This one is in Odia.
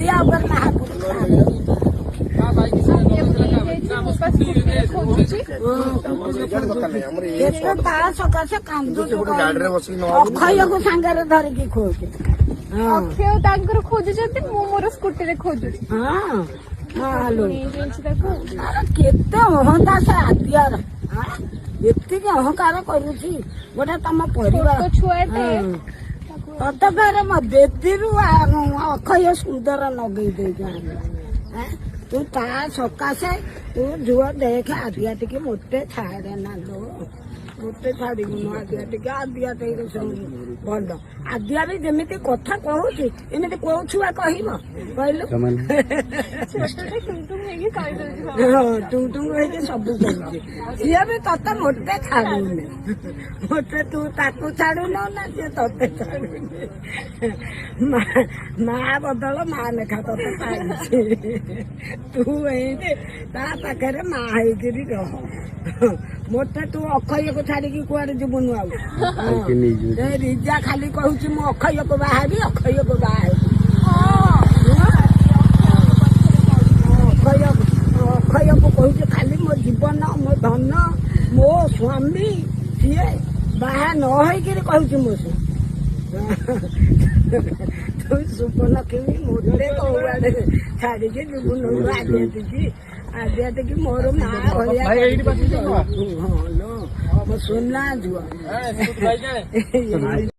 ଆଦିଆ ଉପରେ ମହାପୁରୁଷ। ନେଇଯାଇଛି, ମୁଁ ପା ସ୍କୁଟିରେ ଖୋଜୁଛି। କେତେ ତା ସକାଶେ କାନ୍ଦୁଛୁ। ଗାଡିରେ ବସିକି ନ ଅକ୍ଷୟକୁ ସାଙ୍ଗରେ ଧରିକି ଖୋଜେ, ହଁ। ଅକ୍ଷୟ ତାଙ୍କର ଖୋଜୁଛନ୍ତି, ମୁଁ ମୋର ସ୍କୁଟିରେ ଖୋଜୁଛି। ହଁ ହଁ ଲୋ। ନେଇଯାଇଛି ତାକୁ। ଆରେ, କେତେ ଅହଙ୍କାର ସେ ଆଦିଆର, ଆଁ? ଏତିକି ଅହଙ୍କାର କରୁଛି ଗୋଟେ ତମ ପରିବାର। ଛୋଟ ଛୁଆଟେ। ହଁ। ତତେ ଫେରେ ମୋ ବେଦୀରୁ ଅକ୍ଷୟ ସୁନ୍ଦର ନଗେଇ ଦେଇକି ଆଣିଲା, ଆଁ? ତୁ ତା ସକାଶେ ତୁ ଝୁଅ ଦେଖେ, ଆଦିଆ ଟିକେ ମୋଟେ ଛାଡେ ନା ଲୋ, ମୋଟେ ଛାଡିବୁନୁ ଆଦିଆ ଟିକେ। ଆଦିଆ ଟିକେ ସବୁ ଭଲ। ଆଦିଆ ବି ଯେମିତି କଥା କହୁଛି, ଏମିତି କୋଉ ଛୁଆ କହିବ କହିଲୁ? ଛୋଟଟେ ଟୁଙ୍ଗ ଟୁଙ୍ଗ ହେଇକି କହିଦଉଛି। ହଁ, ଟୁଙ୍ଗ ଟୁଙ୍ଗ ହେଇକି ସବୁ କହୁଛି। ସିଏ ବି ତତେ ମୋଟେ ଛାଡୁନି ମୋଟେ। ତୁ ତାକୁ ଛାଡୁନୁ ନା ସିଏ ତତେ ଛାଡୁନି। ମା ମା ବଦଳ ମା ଲେଖା ତତେ ପାଇଛି। ତୁ ଏଇଠି ତା ପାଖରେ ମା ହେଇକିରି ରହ ମୋଟେ। ତୁ ଅକ୍ଷୟକୁ ଛାଡିକି କୁଆଡେ ଯିବୁନୁ ଆଉ। ହଁ। ଏ ରିଜା ଖାଲି କହୁଛି, ମୁଁ ଅକ୍ଷୟକୁ ବାହା ହେବି, ଅକ୍ଷୟକୁ ବାହା ହେବି। ଅକ୍ଷୟ ଅକ୍ଷୟକୁ କହୁଛି ଖାଲି, ମୋ ଜୀବନ, ମୋ ଧନ, ମୋ ସ୍ୱାମୀ ସିଏ। ବାହା ନ ହେଇକିରି କହୁଛି ମୋ ସେ। ତୁ ଶୁଭଲକ୍ଷ୍ମୀ ମୋଟେ କୋଉଆଡେ ଛାଡିକି ଯିବୁନୁ ଆଦିଆ ଟିକେ। ଆଦିଆ ଟିକେ ମୋର ମା ଭଳିଆ। ହଁ ଲୋ, ମୋ ସୁନା ଝୁଅ।